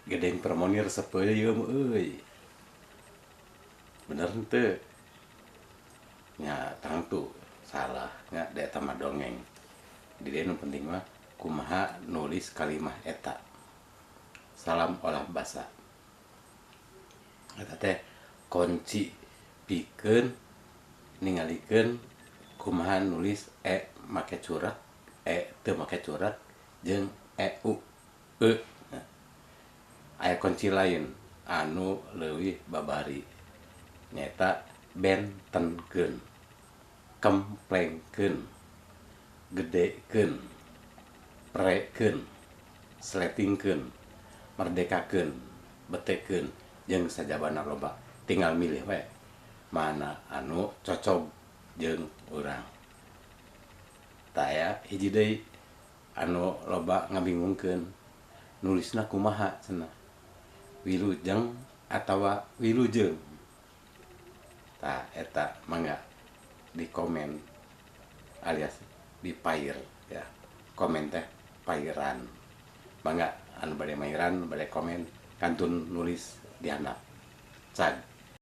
Gedeng Permoni resep ieu mah euy. Bener henteu? Nya tangtu salah nya, da eta mah dongeng. Di dieu nu penting mah kumaha nulis kalimah eta. Salam olah basa. Eta teh kunci pikeun ningalikeun kumaha nulis e make curek, e teu make curek, jeung e u e. Nah, aya kunci lain anu leuwih babari, nyaeta bentenkeun, kemplengkeun, gedekeun, prekeun, sletingkeun, merdekakeun, betekeun, jeung sajabana loba. Tinggal milih we mana anu cocok jeung urang. Tah, aya hiji deui anu loba ngabingungkeun, nulisna kumaha cenah, wilujeng atawa wilujeung? Tah, eta mangga di komen alias di pair ya. Komen teh pairan. Mangga anu bade mairan, bade komen, kantun nulis di handap. Cag.